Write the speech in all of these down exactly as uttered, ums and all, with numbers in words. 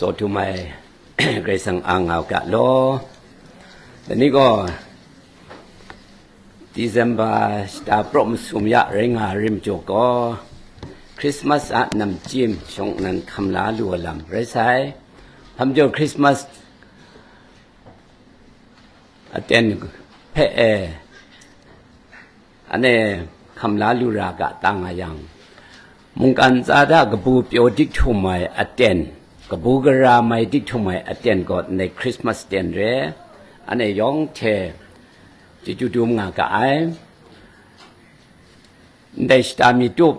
Tsaw htum ai Karai Kasang a nga u ga law. Dai ni gaw December shata praw masum ya rai nga rim jaw gaw, Christmas a namchyim shawng nnan hkam la lu ai lam rai sai. Hpam jaw Christmas aten hpe e, ane hkam la lu ra ga ta nga yang, mungkan tsa hta kabu pyaw dik htum ai aten, kabu gara mai dik htum ai aten gaw ndai Christmas ten re, ane yawng hte chyeju dum nga ga ai. Ndai shata mi tup,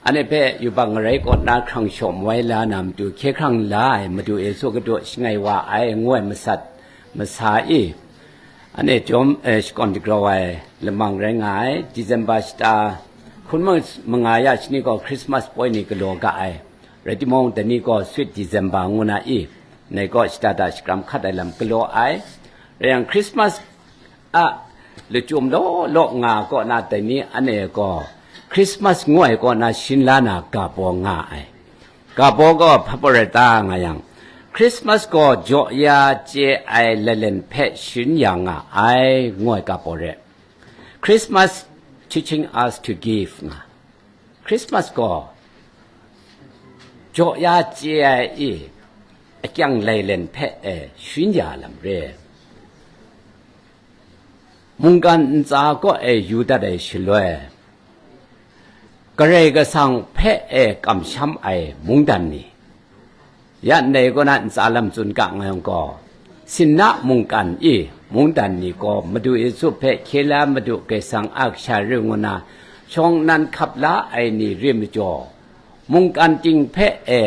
ane hpe yubak ngarai kaw na hkrang shaw mawai la na matu hkye hkrang la ai Madu Yesu Hkristu shangai wa ai ngu ai masat masa e, ane chyawm, eh, shakawn dagrau ai lamang rai nga ai. December shata hkun ma-, manga ya shani gaw Christmas poi ni galaw ga ai. Rai timung, dai ni gaw Sweet December ngu na i, nai gaw shata hta shakram hkat ai lam galaw ai. Rai yang, Christmas a lachyum law law nga kaw na dai ni ane gaw, Christmas ngu ai kaw na shin la na ga baw nga ai. Ga baw gaw hpa pawt rai ta nga yang, Christmas gaw jaw ya chye ai lalen hpe sharin ya nga ai, ngu ai ga baw re. Christmas teaching us to give nga. Christmas gaw jaw ya chye ai i akyang lailen hpe e sharin ya lam re. Mungkan ntsa kaw e yu dat ai shaloi, Karai Kasang hpe e kamsham ai mungdan ni, ya ndai kaw na ntsa lam tsun ga nga yang gaw, sinna mungkan i mungdan ni gaw Madu Yesu hpe hkye la Madu Karai Kasang a kasha ring ngu na shawng nnan hkap la ai ni rim majaw, mungkan ting hpe e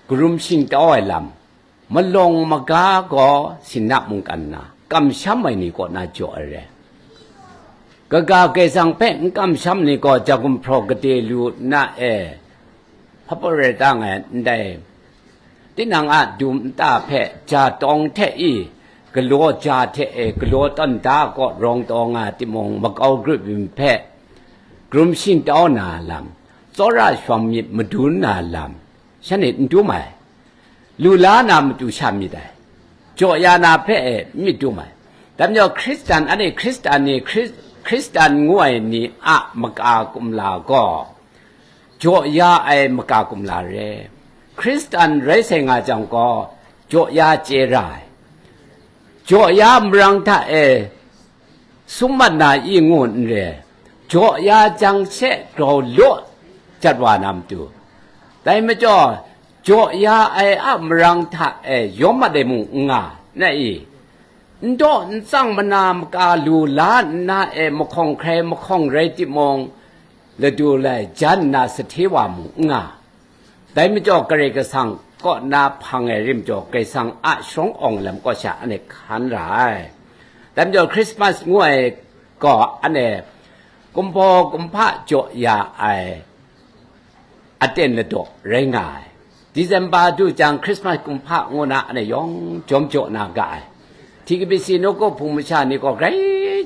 karum shingtau ai lam, malawng maga gaw sinna mungkan na kamsham ai ni kaw na jaw ai re. Kaga Karai Kasang hpe n kamsham ni gaw ja gumhpraw gade lu nna e, hpa pawt rai ta nga ai, ndai tinang a dum nta hpe ja tawng hte i, galaw ja hte e galaw tawn da kaw rawng taw nga timung, makau grup yin hpe karum shingtau na lam, tsawra shawng myit madun na lam, shan e n dum ai, lu la na matu sha myit ai, jaw ya na hpe e n myit dum ai. Dai majaw Hkristan, ane Hkristan ni, Hkris-, Hkristan ngu ai ni a maka kumla gaw, jaw ya ai maka kumla re. Hkristan rai sai nga jang gaw, jaw ya chye ra ai. Jaw ya marang hta e sum mat na i ngu n re, jaw ya jang she grau law jat wa na matu. Dai majaw, jaw ya ai a marang hta e yawm mat ai mung n nga, na i? N daw n tsang mana maka lu la nna e mahkawng hkrai mahkawng rai timung, ladu lai jan nna sahte wa mung n nga. Dai majaw Karai Kasang kaw na hpang ai rim jaw, Karai Kasang a sharawng awng lam kaw sha ane hkan ra ai. Dai majaw Christmas ngu ai gaw ane kumhpaw kumhpa jaw ya ai aten ladaw rai nga ai. December du jang Christmas kumhpa ngu na ane yawng jawm jaw na ga ai. T K B C nawku hpung masha ni gaw grai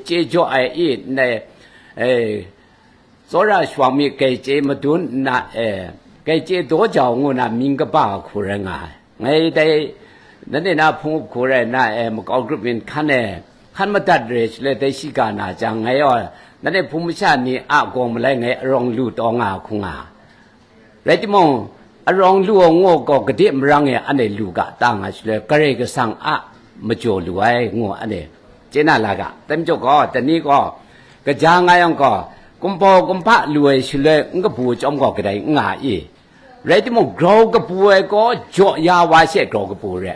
chye jaw ai i, ndai, eh, tsawra shawng myit gaichye madun nna e, gaichye daw jau ngu na mying kaba hku rai nga ai. Ngai dai, nanhte na hpung up hku rai nna e, makau grup yin hkan e, hkan madat re shaloi dai shiga na jang, ngai gaw nanhte hpung masha ni a gawng malai ngai arawng lu taw nga hku nga. Rai timung, arawng lu ai ngu gaw gade marang e ane lu ga ta nga shaloi, Karai Kasang a majaw lu ai ngu ane chye na la ga. Dai majaw gaw, dai ni gaw, kaja nga yang gaw, kumhpaw kumhpa lu ai shaloi n kabu chyawm gaw kadai n nga i? Rai timung, grau kabu ai gaw jaw ya wa she grau kabu re.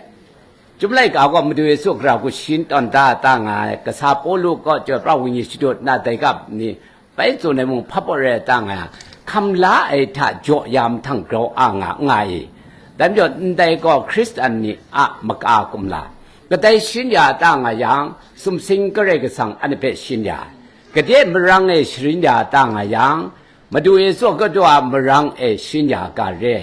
Chyum laika gaw Madu Yesu gara hku sharin tawn da ta nga ai, kasa Pawlu kaw chyoi pra wenyi shadut nna dai ga ni bai tsun ai mung hpa pawt rai ta nga ai, hkam la ai hta jaw ya mahtang grau a nga, nga i? Dai majaw ndai gaw Hkristan ni a maka kumla, kadai sharin ya ta nga yang, sumsing Karai Kasang ane hpe sharin ya ai. Gade marang e sharin ya ta nga yang, Madu Yesu Hkristu a marang e sharin ya ga re.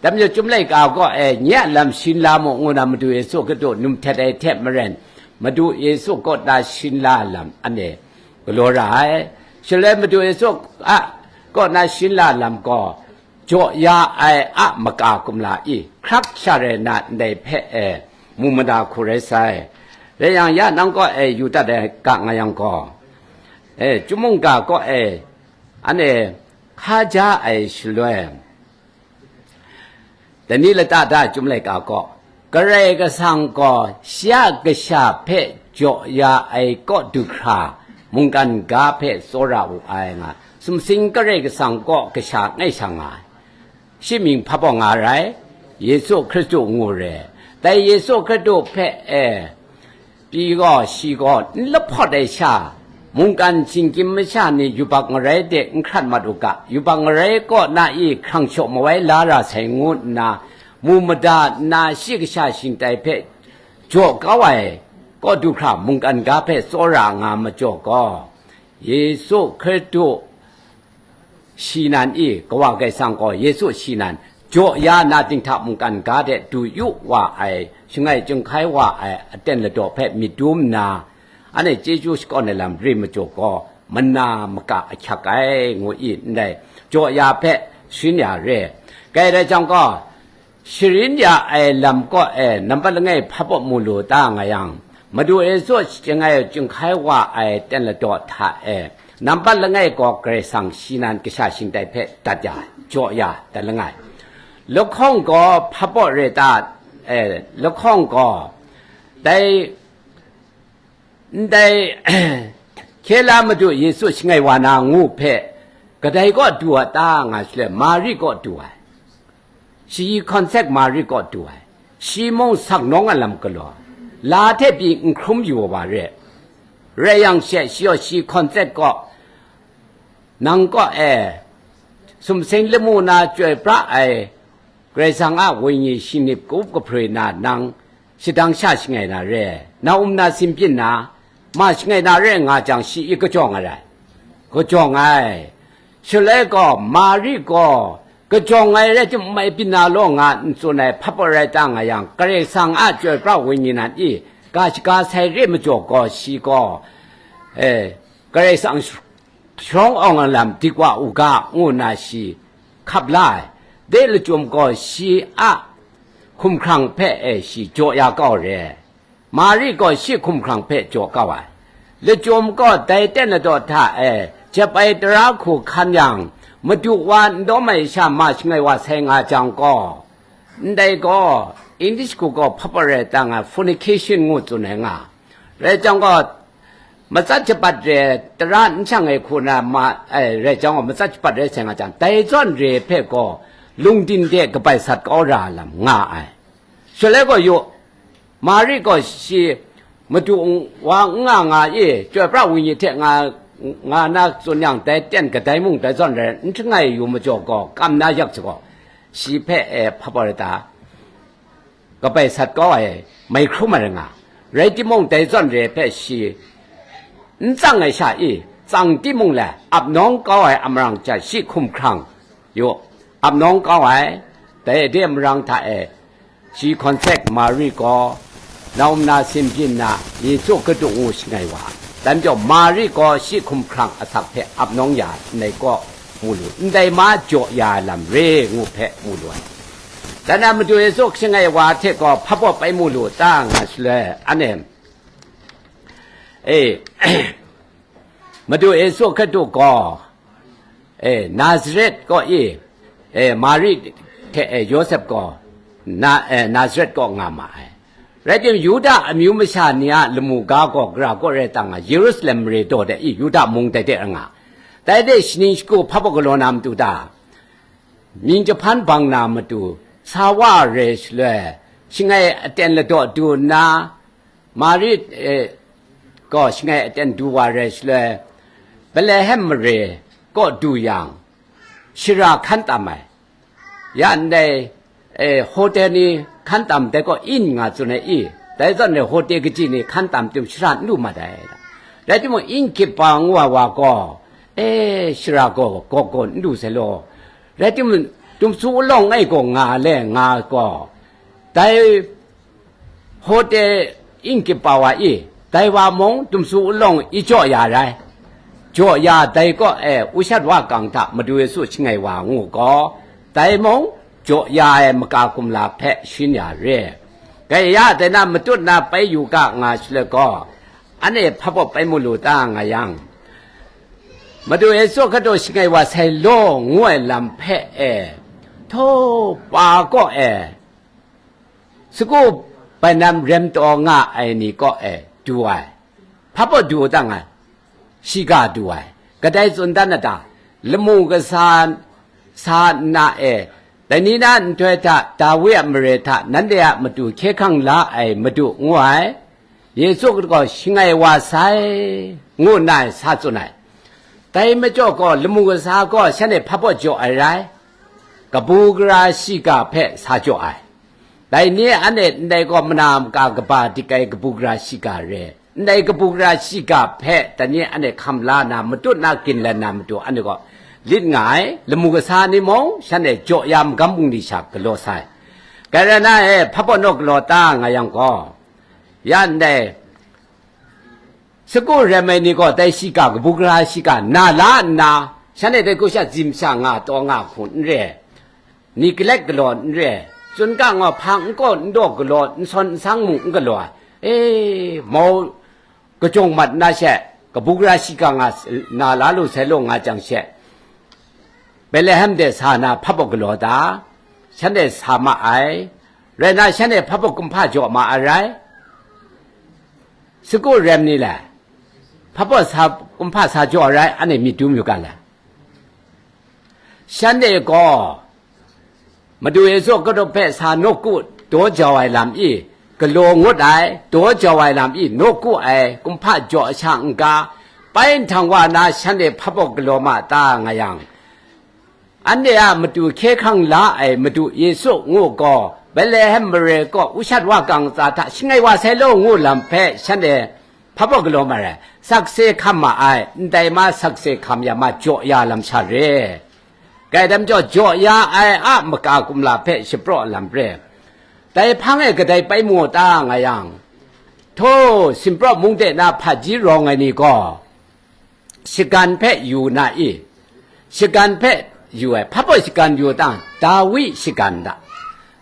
Dai majaw Chyum laika gaw e nye a lam sharin la mu ngu na Madu Yesu Hkristu num htet ai hte maren, Madu Yesu kaw na sharin la lam ane galaw ra ai. Shaloi Madu Yesu a kaw na sharin la lam gaw, jaw ya ai a maka kumla i, hkrak sha rai na ndai hpe e, mu mada hku rai sai. Rai yang, ya nang kaw e yu dat ai ga nga yang gaw, e, Chyum mungga kaw e, anhte hka ja ai shaloi, dani lata da Chyum laika gaw, Karai Kasang gaw shi a kasha hpe jaw ya ai kaw du hkra, mungkan ga hpe tsawra wu ai nga, sumsing Karai Kasang kaw kasha ngai sha nga ai. Shi mying hpa baw nga rai, Yesu Hkristu ngu re. Dai Yesu Hkristu hpe e, pyi gaw, shi gaw n lahpawt ai sha, mungkan shinggyim masha ni yubak ngarai de n hkrat mat u ga, yubak ngarai kaw na i hkrang shaw mawai la ra sai ngu nna, mu mada nna shi kasha shingtai hpe jaw kau ai kaw du hkra mungkan ga hpe tsawra nga majaw gaw, Yesu Hkristu shi nan i, Kawa Karai Kasang gaw Yesu shi nan, jaw ya na dinghta mungkan ga de du yu wa ai, shangai chyinghkai wa ai aten ladaw hpe myit dum nna, anhte chyeju shakawn ai lam re majaw gaw, mana maka ahkyak ai, ngu i, ndai jaw ya hpe sharin ya re. Kai rai jang gaw, sharin ya ai lam kaw e, nambat langai hpa baw mu lu ta nga yang, Madu Yesu shangai chyinghkai wa ai ten ladaw hta e, nambat langai gaw Karai Kasang shi nan kasha shingtai hpe dat ya, jaw ya dat langai. Lahkawng gaw hpa baw re ta e, lahkawng gaw dai ndai hkye la Madu Yesu shangai wa na ngu hpe, kadai kaw du a ta nga shaloi, Mari kaw du ai. Shi concept Mari kaw du ai. Shi mung sak nawng a lam galaw, la hte pyi n hkrum yu wa re. Rai yang she, shi gaw shi concept kaw, nang kaw e, sumsing lamu na chyoi pra ai, Karai Kasang a wenyi shingnip kaup kaproi na nang shadang sha shangai na re, na um na sin byin na, ma shangai na re nga jang, shi i kajawng ai rai. Kajawng ai. Shaloi gaw, Mari gaw, kajawng ai rai timung, mai byin na law nga n tsun ai hpa baw rai ta nga yang, Karai Kasang a chyoi pra wenyi nan i, ga shaga sai re majaw gaw, shi gaw, e, Karai Kasang sharawng awng ai lam dik wa u ga, ngu nna shi hkap la ai. De lachyum gaw shi a hkumhkrang hpe e shi jaw ya kau re. Mari gaw shi hkumhkrang hpe jaw kau ai. Lachyum gaw dai ten ladaw hta e jep ai tara hku hkan yang, Madu wa n dawm ai sha ma shangai wa sai nga jang gaw, ndai gaw, English hku gaw hpa baw rai ta nga, fornication ngu tsun ai nga. Rai jang gaw, matsat shabat re, tara n shang ai hku na ma, ai, rai jang gaw, matsat shabat re sai nga jang, dai zawn re hpe gaw, lungdin de kabai sat kau ra lam nga ai. Shaloi gaw yu, Mari gaw shi Madu wa n nga nga i, chyoi pra wenyi hte nga, nga na tsun yang, dai ten kadai mung dai zawn rai n htangai yu majaw gaw, kam na yak sa gaw, shi hpe e hpa baw rai ta, kabai sat kau ai, mai hkrum ai rai nga. Rai timung, dai zawn re hpe shi n tsang ai sha i, tsang timung le, ap nawng kau ai a marang hta shi hkumhkrang, yu, ap nawng kau ai, dai de marang hta e, shi concept Mari gaw, na um na sin byin na, Yesu Hkristu ngu shangai wa, dan jaw Mari gaw shi hkumhkrang asak hpe ap nawng ya ai, ndai kaw mu lu, ndai ma jaw ya ai lam re ngu hpe mu lu ai. Dan na Madu Yesu shangai wa hte gaw hpa baw pai mu lu ta nga shaloi, anhte, e, Madu Yesu Hkristu gaw, e, Nazaret kaw i, e, Mari hte, e, Yawsep gaw na, e, Nazaret kaw nga ma ai. Rai timung, Yuda amyu masha ni a lamu ga gaw gara kaw rai ta nga, Yerusalem mare daw de i, Yuda mung dai de nga. Dai de shaning shagu hpa baw galaw na matu ta? Mying jahpan bang na matu, sa wa re shaloi, shangai aten ladaw du nna, Mari, e, gaw shangai aten du wa re shaloi, Betlehem mare kaw du yang, shara hkan tam ai. Ya ndai, e, hotel ni hkan tam dai gaw inn nga tsun ai i, dai zawn re hotel kaji ni hkan tam tim shara n lu mat ai. Rai timung, inn kip wa ngu ai wa gaw, e, shara gaw gaw gaw n lu sai law. Rai timung, dumsu ulawng e gaw nga le nga gaw, dai hotel inn kip wa i, dai wa mung dumsu ulawng i jaw ya rai. Jaw ya dai kaw e, ushat wa kang hta Madu Yesu shangai wa ngu gaw, Dai mung, jaw ya ai maka kumla hpe shin ya re. Kaya dai na matut na pai yu ga nga shaloi gaw, anhte hpa baw pai mu lu ta nga yang, Madu Yesu Hkristu shangai wa sai law ngu ai lam hpe e, htaw pa kaw e, sagu bainan rem taw nga ai ni kaw e du ai, hpa baw du u ta nga, shiga du ai, kadai tsun dan a ta, lamu kasa sa nna e, dai ni na nhtoi hta, Dawi a mare hta, nanhte a matu hkye hkrang la ai Madu ngu ai, Yesu gaw shangai wa sai, ngu nna sa tsun ai. Dai majaw gaw, lamu kasa gaw shanhte hpa baw jaw ai rai, kabu gara shiga hpe sa jaw ai. Dai ni anhte ndai gaw mana maka kaba dik ai kabu gara shiga re. Ndai kabu gara shiga hpe dai ni anhte hkam la na, matut na ginlan na matu anhte gaw lit nga ai, lamu kasa ni mung shanhte jaw ya magam bungli sha galaw sai. Karai na e, hpa baw naw galaw ta nga yang gaw, ya ndai sagu rem ai ni gaw dai shiga, kabu gara shiga na la nna, shanhte dai hku sha zim sha nga taw nga hku n re, neglect galaw n re, tsun ga nga hpang n kaw n daw galaw, n sawn n sang mung n galaw ai, e, mau kajawng mat nna she, kabu gara shiga nga s-, na la lu sai law nga jang she, Betlehem de sa na hpa baw galaw ta, shanhte sa ma ai, rai na shanhte hpa baw kumhpa jaw ma ai rai, sagu rem ni le, hpa baw sa, kumhpa sa jaw ai rai, anhte myit dum yu ga le. Shanhte gaw, Madu Yesu Hkristu hpe sa nawku daw jau ai lam i, galaw ngut ai, daw jau ai lam i, nawku ai, kumhpa jaw sha n ga, pai nhtang wa na shanhte hpa baw galaw ma ta nga yang, anhte a matu hkye hkrang la ai Madu Yesu ngu gaw, Betlehem mare kaw ushat wa kang tsa hta shangai wa sai law ngu lam hpe shanhte hpa baw galaw ma ai, sakse hkam ma ai, ndai ma sakse hkam ya ma jaw ya lam sha re. Gaidam jaw jaw ya ai a maka kumla hpe shapraw lam re. Dai hpang e kadai pai mu ta nga yang, htaw, Sinpraw mung de na hpaji rawng ai ni gaw, shagan hpe yu na i? Shagan hpe yu ai, hpa baw shagan yu ta, Dawi shagan da.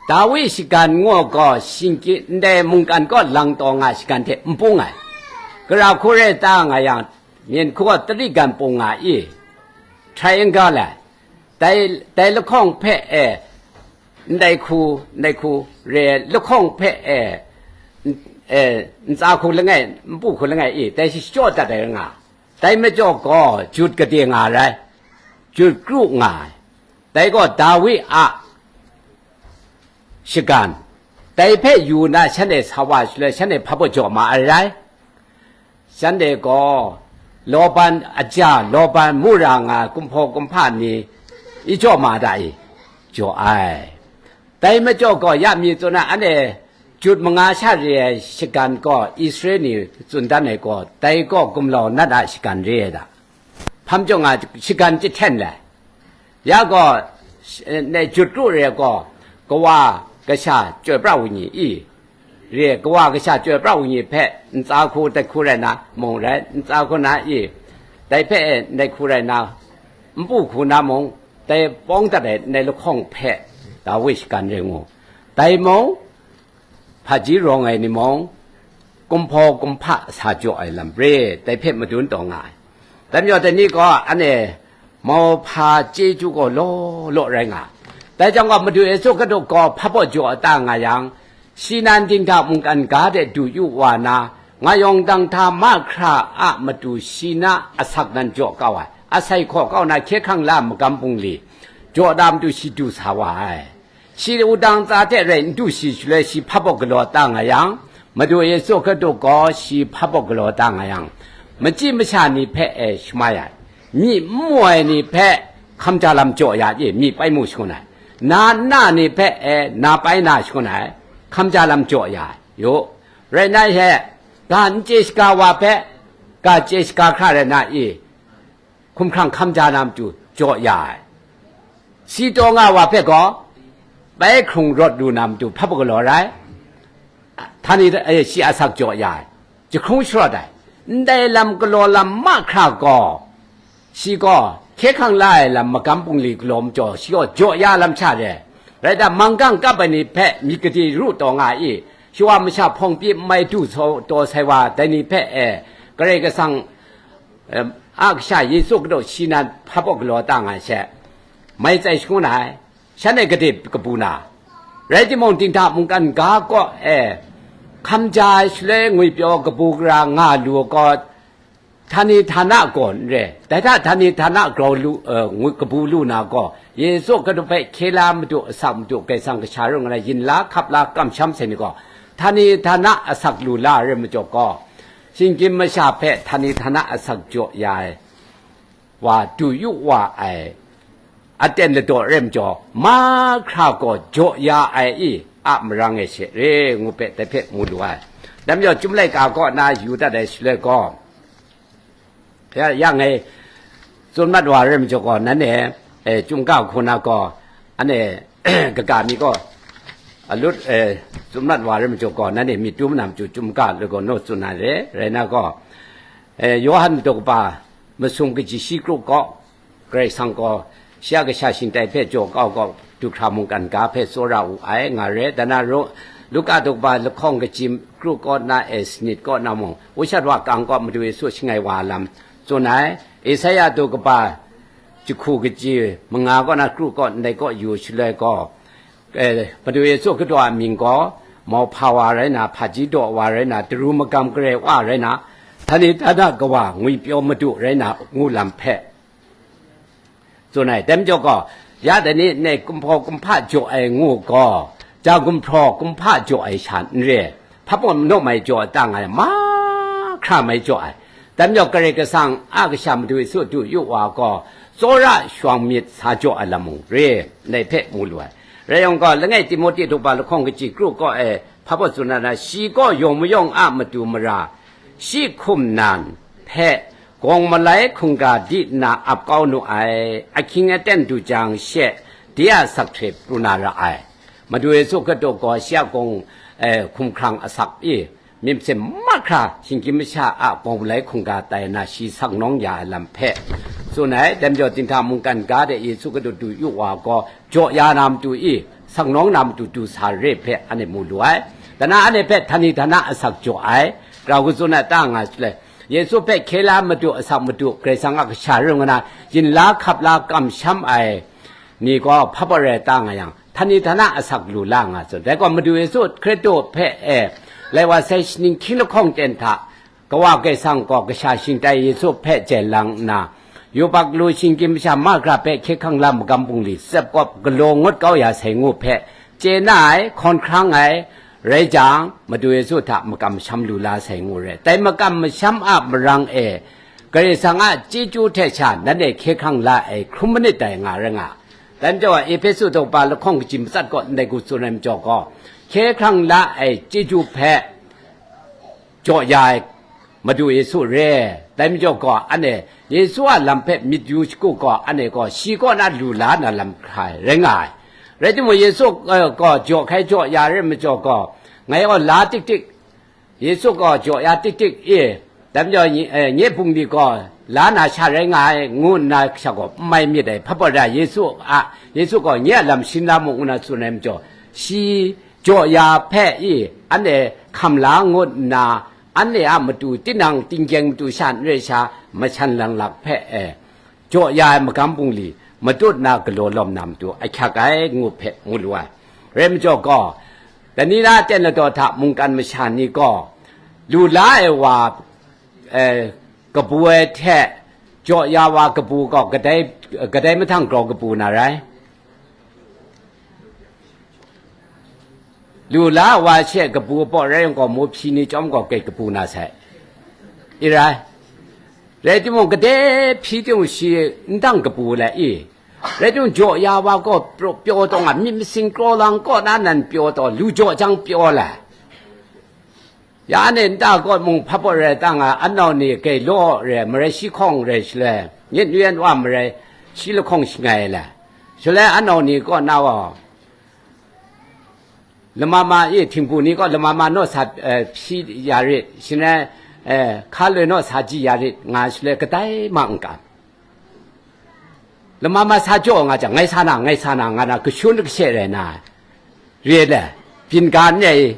Dawi shagan ngu gaw, shingkit ndai mungkan kaw lang taw nga shagan hte n pung ai. Gara hku rai ta nga yang, myen hku gaw tarigan pung nga i? Triangle ai. Dai, dai lahkawng hpe e, ndai hku, ndai hku re, lahkawng hpe e, n-, e, ntsa hku langai, npu hku langai i, dai shi shachyaw dat ai nga. Dai majaw gaw, jut gade nga rai, jut kru nga ai. Dai gaw Dawi a shagan. Dai hpe yu na shanhte sa wa shaloi, shanhte hpa baw jaw ma ai rai. Shanhte gaw, Laban aja, Laban mura nga kumhpaw kumhpa ni i jaw ma da i? Jaw ai. Dai majaw gaw, ya mi tsun ai, anhte jut manga sha re ai shagan gaw, Israel ni tsun dan ai gaw, dai gaw gumlau nat a shagan re ai da. Hpam jaw nga, shagan jahten lai. Ya gaw, sh-, ne, jut kru re gaw, kawa kasha chyoi pra wu ni i? Re, kawa kasha chyoi pra wu ni hpe, ntsa hku dai hku rai na mung rai, ntsa hku na i? Dai hpe e, ndai hku rai na, npu hku na mung, dai pawng dat ai ndai lahkawng hpe, Dawi shagan rai ngu. Dai mung, hpaji rawng ai ni mung, kumhpaw kumhpa sa jaw ai lam re, dai hpe madun taw nga ai. Dai majaw dai ni gaw, anhte mauhpa chyeju gaw law law rai nga. Dai jang gaw, Madu Yesu Hkristu gaw hpa baw jaw ta nga yang, shi nan dinghta mungkan ga de du yu wa na, nga yawng dang hta mahkra a matu shi na asak nan jaw kau ai, asai hkaw kau na hkye hkrang la magam bungli, jaw da matu shi du sa wa ai. Shi wudang tsa hte rai n du shi shaloi, shi hpa baw galaw ta nga yang, Madu Yesu Hkristu gaw shi hpa baw galaw ta nga yang, machyi masha ni hpe e shamai ai, myi n mu ai ni hpe hkamja lam jaw ya i? Myi pai mu shangun ai, na n na ni hpe e na pai na shangun ai, hkamja lam jaw ya ai. Yu, rai nna he, ga n chye shaga wa hpe, ga chye shaga hkra rai na i? Hkumhkrang hkamja na matu jaw ya ai. Si taw nga wa hpe gaw, bai hkrung rawt lu na matu hpa baw galaw rai, htani, eh, shi asak jaw ya ai, jahkrung sharawt ai. Ndai lam galaw lam mahkra gaw, shi gaw hkye hkrang la ai lam magam bungli galaw majaw, shi gaw jaw ya lam sha re. Rai ta, manggang kap ai ni hpe myit gade ru taw nga i, shawa masha hpawng pyi n mai du sa taw sai wa, dai ni hpe e, Karai Kasang, em, a kasha Yesu Hkristu shi nan hpa baw galaw ta nga ai she, mai tsai shangun ai. Shanhte gade kabu na, rai timung, dinghta mungkan ga kaw e hkam ja ai shaloi ngwipyaw kabu gara nga lu ai gaw, htani htana gaw n re, dai hta htani htana grau lu, eh, ngwi-, kabu lu na gaw, Yesu Hkristu hpe hkye la madu, asak madu, Karai Kasang kasha rung nna yin la, hkap la, kamsham sai ni gaw, htani htana asak lu la ai rai majaw gaw, shinggyim masha hpe htani htana asak jaw ya ai wa, du yu wa ai aten ladaw rai majaw, mahkra gaw jaw ya ai i a marang e she re ngu hpe dai hpe mu lu ai. Dai majaw, Chyum laika kaw na yu dat ai shaloi gaw, ya, ya ngai tsun mat wa rai majaw gaw, nanhte, eh, Chyum ga hku na gaw, anhte kaga mi gaw, alut, eh, tsun mat wa rai majaw gaw, nanhte myit du manam chyu Chyum ga lagaw naw tsun na re, rai na gaw, eh, Yawhan daw kaba masum kaji shi kru kaw, Karai Kasang gaw shi a kasha shingtai hpe jaw kau gaw, du hkra mungkan ga hpe tsawra wu ai, nga re. Dan na ru, Luka daw kaba lahkawng kaji kru kaw na e sanit kaw na mung, ushat wa kang kaw Madu Yesu shangai wa lam tsun ai. Esaia daw kaba jahku kaji manga kaw na kru kaw ndai kaw yu shaloi gaw, eh, Madu Yesu Hkristu a mying gaw mauhpa wa rai na, hpaji daw wa rai na, daru magam gare wa rai na, htani htana kawa ngwipyaw madu rai na ngu lam hpe tsun ai. Dai majaw gaw, ya dai ni ngai kumhpaw kumhpa jaw ai ngu gaw, ja gumhpraw kumhpa jaw ai sha n re, hpa baw naw mai jaw ai ta nga ai, mahkra mai jaw ai. Dai majaw Karai Kasang a kasha Madu Yesu du yu wa gaw, tsawra shawng myit sa jaw ai lam mung re, ndai hpe mu lu ai. Rai yawng gaw, langai Timote daw kaba lahkawng kaji kru kaw e hpa baw tsun na na, shi gaw yawng mayawng a matu mara, shi hkum nan hpe gawng malai hkungga di nna ap kau nu ai, ahkying aten du jang she, de a asak hte pru na ra ai. Madu Yesu Hkristu gaw shi a gawng, eh, hkumhkrang asak i, myit masin mahkra shinggyim masha a gawng malai hkungga tai na shi saknawng ya ai lam hpe tsun ai. Dai majaw, dinghta mungkan ga de Yesu Hkristu du yu wa gaw, jaw ya na matu i, saknawng na matu du sa re hpe anhte mu lu ai. Dan na anhte hpe htani htana asak jaw ai, grau kachyan ai ta nga shaloi, Yesu hpe hkye la madu, asak madu, Karai Kasang a kasha rung nna yin la, hkap la, kamsham ai ni gaw hpa baw rai ta nga yang, htani htana asak lu la nga tsun. Dai gaw Madu Yesu Hkristu hpe e, lai wa sai shaning hkying lahkawng ten hta, Kawa Karai Kasang gaw kasha shingtai Yesu hpe jai lang nna, yubak lu shinggyim masha mahkra hpe hkye hkrang la magam bungli tsep kawp galaw ngut kau ya sai ngu hpe chye na ai, hkawn hkrang ai, rai jang, Madu Yesu hta makam masham lu la sai ngu re. Dai makam masham a marang e, Karai Kasang a chyeju hte sha nanhte hkye hkrang la ai hkrum manit dai nga rai nga. Dai majaw, Ehpesu daw kaba lahkawng kaji matsat kaw ndai gu tsun ai majaw gaw, hkye hkrang la ai chyeju hpe jaw ya ai Madu Yesu re. Dai majaw gaw, anhte Yesu a lam hpe myit yu shagu gaw, anhte gaw shi kaw na lu la na lam hkrai rai nga ai. Rai timung, Yesu, eh, gaw jaw hkai jaw ya re majaw gaw, ngai gaw la tik tik, Yesu gaw jaw ya tik tik, e, dai majaw, nye, eh, nye bungli gaw la na sha rai nga ai, ngu nna kasha gaw n mai myit ai. Hpa pawt ra, Yesu a, Yesu gaw nye a lam shin la mu, ngu na tsun ai majaw, shi jaw ya hpe i, anhte hkam la ngut nna, anhte a matu tinang tinggyeng matu sha n rai sha, mashan lang lak hpe, e, jaw ya ai magam bungli matut na galaw lawm na matu ahkyak ai ngu hpe ngu lu ai. Rai majaw gaw, dai ni na ten ladaw hta mungkan masha ni gaw, lu la ai wa, e, kabu ai hte jaw ya wa kabu gaw kadai, kadai mahtang grau kabu na rai? Lu la wa she kabu paw rai yang gaw, mawhpyi ni chyawm gaw grai kabu na sai. I rai. Rai timung, gade hpyi timung shi n dang kabu lai i. Rai timung, jaw ya wa gaw pyaw, pyaw taw nga, myit masin kraw lang kaw na nan pyaw taw, lu jaw jang pyaw lai. Ya anhte nta kaw mung hpa pawt rai ta nga, anau ni grai law rai, marai shi hkawng rai shaloi, nyet nu yan wa marai shi lahkawng shangai ai lai. Shaloi anau ni kaw na gaw, lama ma e, htingbu ni gaw lama ma naw sa, eh, hpyi ya rit, shin rai, eh, hka loi naw sa ji ya rit, nga shaloi kadai ma n kam. Lama ma sa jaw nga jang, ngai sa na, ngai sa na, nga na, kashun kashe rai na, re le, byin ga n re,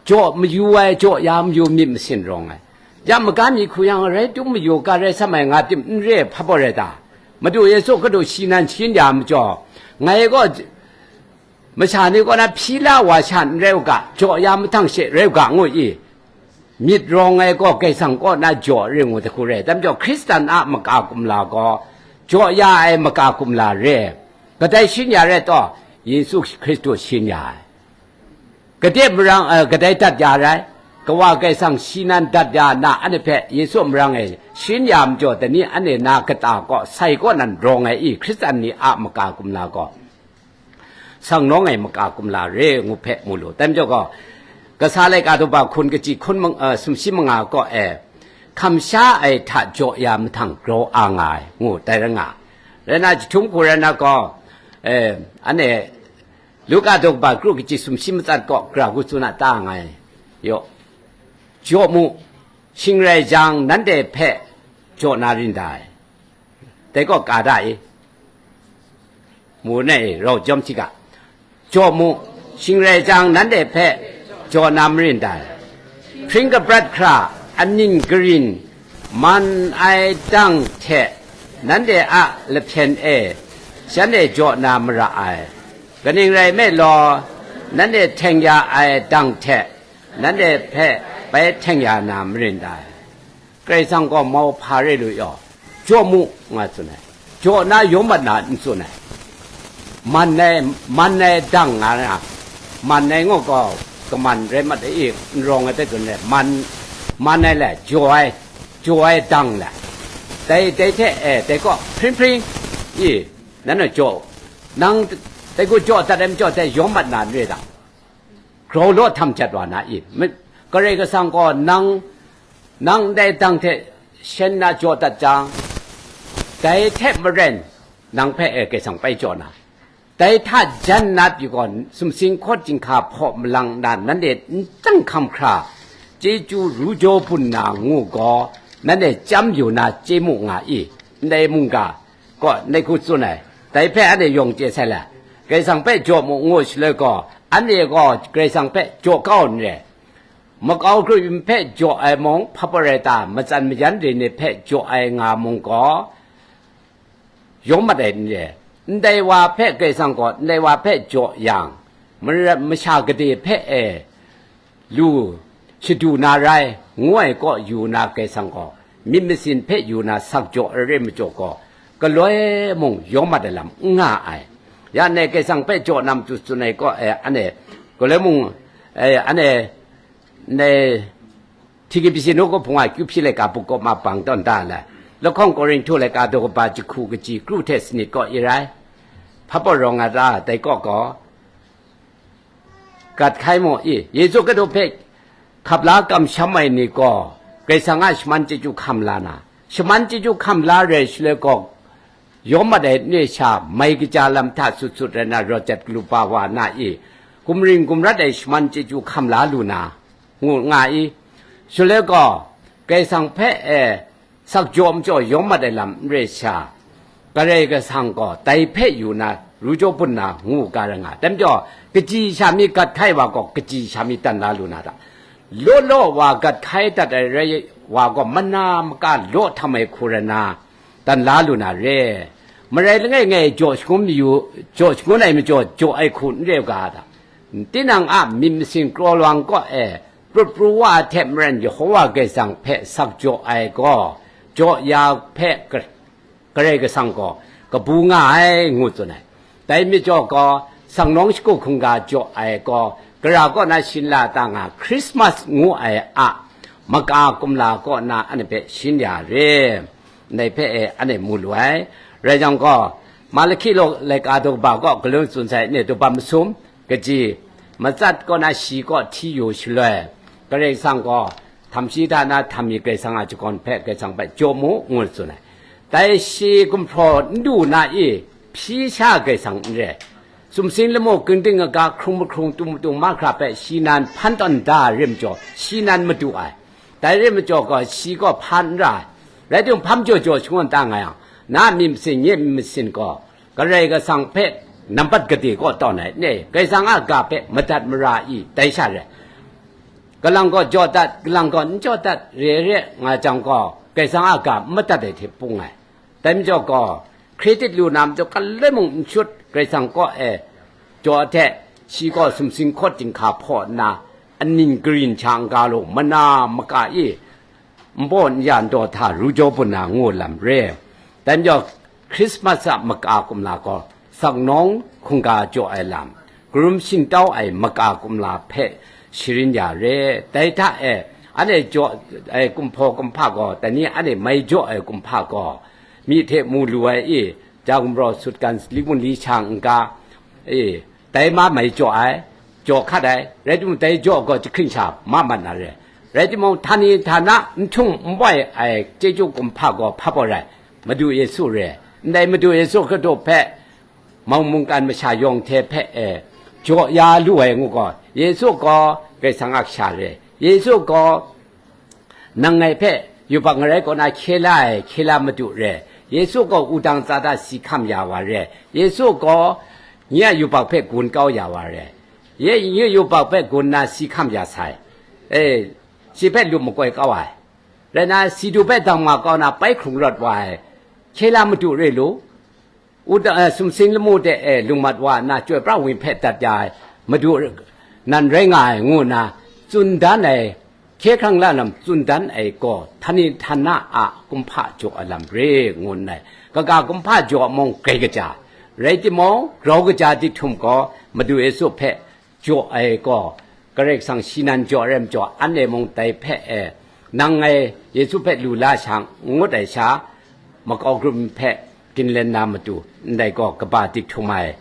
jaw mayu ai, jaw ya mayu myit masin rawng ai. Ya maga mi hku yang rai tung mayu ga rai sam ai nga tim n re hpa baw rai ta? Madu Yesu Hkristu shi nan shin ya majaw, ngai gaw masha ni kaw na hpyi la wa sha n rai u ga, jaw ya mahtang she rai u ga, ngu i. Myit rawng ai gaw Kaisang kaw na jaw ring u, dahku rai. Dam jaw, Hkristan a maka kumla gaw jaw ya ai maka kumla re. Kadai shin ya rai taw, Yesu Hkristu shin ya ai. Gade marang, eh, kadai dat ya rai. Kawa Kaisang shi nan dat ya na, anhte hpe Yesu marang e shin ya majaw, dani anhte na kata kaw sai kaw nan rawng ai i, Hkristan ni a maka kumla gaw sang nawng ai maka kumla re ngu hpe mu lu. Dai majaw gaw, kasa laika daw ba hkun kaji hkun mang-, eh, sumshi manga kaw e, hkam sha ai hta jaw ya mahtang grau a nga ai, ngu tai rai nga. Rai na, jahtum hku rai na gaw, eh, anhte Luka daw ba kru kaji sumshi matsat kaw, gara hku tsun a ta nga ai, yaw, jaw mu, shing rai jang, nanhte hpe jaw na rin dai. Dai gaw ka da i? Mu na e, rau jawm hti ga. Jaw mu, shing rai jang, nanhte hpe jaw na marin dai. Hpring kabrat hkra, amying karin man ai dang hte, nanhte a lahpyen e shanhte jaw na mara ai. Kaning rai nme law, nanhte hteng ya ai dang hte, nanhte hpe bai hteng ya na marin dai. Karai Kasang gaw mau hpa re lu yaw, jaw mu, nga tsun ai. Jaw na yawng mat na n tsun ai. Man ai, man ai dang nga na, man ai ngu gaw, kaman rai mat ai, n rawng ai hte tsun ai, man, man ai le, jaw ai, jaw ai dang le. Dai, dai hte, e, dai gaw, hpring hpring, i, nan a jaw, nang, dai gaw jaw dat ai majaw, dai yawng mat na n re dang. Grau law htam jat wa na i? Mi-, Karai Kasang gaw nang, nang ndai dang hte shen na jaw dat jang, dai hte maren nang hpe e Karai Kasang bai jaw na, dai hta jan na pyi gaw, sumsing hkawt chyinghka hpaw malang nna nanhte n chyang hkam hkra, chyeju ru jaw bun na ngu gaw, nanhte chyam yu na chye mu nga i? Ndai mungga gaw ndai hku tsun ai. Dai hpe anhte yawng chye sai la, Karai Kasang hpe jaw mu ngu shaloi gaw, anhte gaw Karai Kasang hpe jaw kau n re. Makau grup yin hpe jaw ai mung, hpa rai ta, matsan mayan re ni hpe jaw ai nga mung gaw, yawng mat ai n re. Ndai wa hpe Karai Kasang gaw, ndai wa hpe jaw yang, mara-, masha gade hpe e, lu shadu na rai, ngu ai kaw yu na Karai Kasang gaw, myit masin hpe yu na sak jaw ai re majaw gaw, galoi mung yawng mat ai lam n nga ai. Ya ndai Karai Kasang hpe jaw na matu tsun ai kaw, e, anhte, galoi mung, e, anhte, ndai, Htinggi pyi si nu kaw hpung a kyu hpyi laika buk kaw ma bang tawn da ai. Lahkawng Korinhtu laika daw kaba jahku kaji kru hte sanit kaw i rai. Hpa baw rawng nga ta, dai kaw gaw, gat hkai mu i? Yesu Hkristu hpe hkap la kamsham ai ni gaw, Karai Kasang a shaman chyeju hkam la na, shaman chyeju hkam la rai shaloi gaw, yawng mat ai n re sha, mai kaja lam hta sut sut rai na, rawt jat galu ba wa na i? Gumring gumrat ai shaman chyeju hkam la lu na, ngu nga i? Shaloi gaw, Karai Kasang hpe e, sak jaw majaw yawng mat ai lam n re sha, Karai Kasang gaw dai hpe yu na, ru jaw bun na ngu ga ra nga. Dai majaw, kaji sha mi gat hkai wa gaw, kaji sha mi dan la lu na ta? Law law wa gat hkai dat ai rai wa gaw, mana maka law htam ai hku rai na, dan la lu na re. Marai langai ngai jaw shangun mayu, jaw shangun ai majaw, jaw ai hku n re u ga ta? Tinang a myit masin kraw lawang kaw e, prut pru wa ai hte maren Yehova Karai Kasang hpe sak jaw ai gaw, jaw ya hpe ka-, Karai Kasang gaw kabu nga ai, ngu tsun ai. Dai majaw gaw, sangnawng shagu hkungga jaw ai gaw, gara kaw na shin la ta nga, Hkrismas ngu ai a maka kumla kaw na anhte hpe shin ya re. Ndai hpe e anhte mu lu ai. Rai jang gaw, Malaki law laika daw kaba kaw galun tsun sai, ne daw ba masum, kaji, matsat kaw na shi kaw hti yu shaloi, Karai Kasang gaw htam shi hta na htam mi Karai Kasang a jagawn hpe Karai Kasang hpe jaw mu, ngu tsun ai. Dai shi gumhpraw n du na i? Hpyi sha Karai Kasang n re. Sumsing lamu ginding aga hkrung mahkrung tung matung mahkra hpe shi nan hpan tawn da rim jaw, shi nan madu ai. Dai rim majaw gaw, shi gaw hpa n ra ai. Rai timung, hpa majaw jaw shangun ta nga yang, Na myit masin, nye myit masin gaw, Karai Kasang hpe nambat gade kaw tawn ai, ne, Karai Kasang a ga hpe madat mara i, dai sha rai. Kalang gaw jaw dat, kalang gaw n jaw dat, re re nga jang gaw, Karai Kasang a ga n madat ai hte pung ai. Dai majaw gaw, credit lu na majaw, galoi mung n shut, Karai Kasang kaw e jaw hte, shi gaw sumsing hkawt jinghka hpaw nna, aning karin hta n-ga law, mana maka i, nbaw n-ya ndaw hta ru jaw bun na ngu lam re. Dai majaw, Christmas a maka kumla gaw, saknawng hkungga jaw ai lam, karum shingtau ai maka kumla hpe sharin ya re. Dai hta e, anhte jaw ai kumhpaw kumhpa gaw, dai ni anhte mai jaw ai kumhpa gaw, myi hte mu lu ai i, ja gumraw sutgan li gun li sha n-ga, e, dai ma mai jaw ai, jaw hkat ai, rai timung, dai jaw gaw jahkring sha ma mat na re. Rai timung, htani htana n htung n boi ai chyeju kumhpa gaw hpa baw rai, Madu Yesu re. Ndai Madu Yesu Hkristu hpe, mung mungkan masha yawng hte hpe e, jaw ya lu ai ngu gaw, Yesu gaw Karai Kasang a kasha re. Yesu gaw nang ngai hpe yubak ngarai kaw na hkye la ai hkye la Madu re. Yesu gaw wudang tsa da si hkam ya wa re. Yesu gaw nye a yubak hpe gun kau ya wa re. Ye nye yubak hpe gun na si hkam ya sai. E, shi hpe lup makoi kau ai. Rai na, si du hpe dang ma kau na pai hkrung rawt wa ai hkye la Madu re lu. Uta, eh, sumsing lamu de, eh, lungmat wa nna, chyoi pra wang hpe dat ya ai Madu nan rai nga ai, ngu nna tsun dan ai, hkye hkrang la lam tsun dan ai gaw, htani htana a kumhpa jaw ai lam re, ngu nngai. Kaga kumhpa jaw mung grai kaja, rai timung, grau kaja di htum gaw, Madu Yesu hpe jaw ai gaw, Karai Kasang shi nan jaw ai rai majaw, anhte mung dai hpe e, nang ngai Yesu hpe lu la shang, n ngut ai sha, makau grup hpe ginlen na matu, ndai gaw kaba dik htum ai,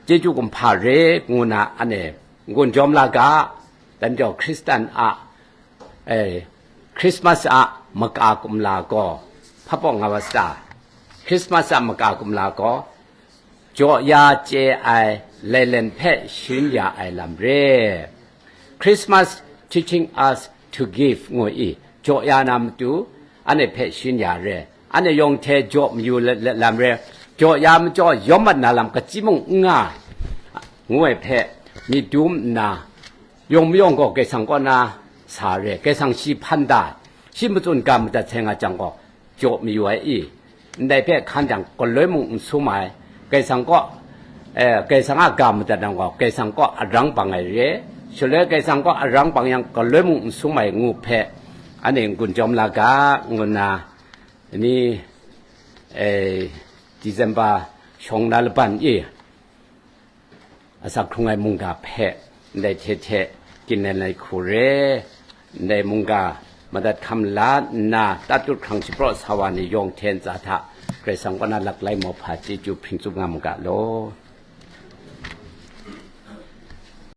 chyeju kumhpa re, ngu na anhte n-gun jawm la ga, dan jau Hkristan a, e, Christmas a maka kumla gaw, hpa pawng nga wa sata? Christmas a maka kumla gaw, jaw ya chye ai lailen hpe sharin ya ai lam re. Christmas teaching us to give, ngu i, jaw ya na matu, anhte hpe sharin ya re. Anhte yawng hte jaw mayu la-, la-, lam re. Jaw ya majaw yawm mat na lam kaji mung n nga, ngu ai hpe myit dum nna, yawng mayawng gaw Karai Kasang kaw na sa re. Karai Kasang shi hpan da, shi matsun ga madat sai nga jang gaw, jaw mayu ai i, ndai hpe hkan jang, galoi mung n sum ai, Karai Kasang kaw, eh, Karai Kasang a ga madat yang gaw, Karai Kasang kaw arang bang ai re, shaloi Karai Kasang kaw arang bang yang, galoi mung n sum ai ngu hpe, anhte n-gun jawm la ga, ngu nna, ni, eh, December shawng na laban i, asak hkrung ai mungga hpe ndai hte hte ginlen ai hku re, ndai mungga madat hkam la nna, tatut hkrang shapraw sa wa ni yawng hte ntsa hta, Karai Kasang kaw na laklai mauhpa chyeju hpring tsup nga mu ga law.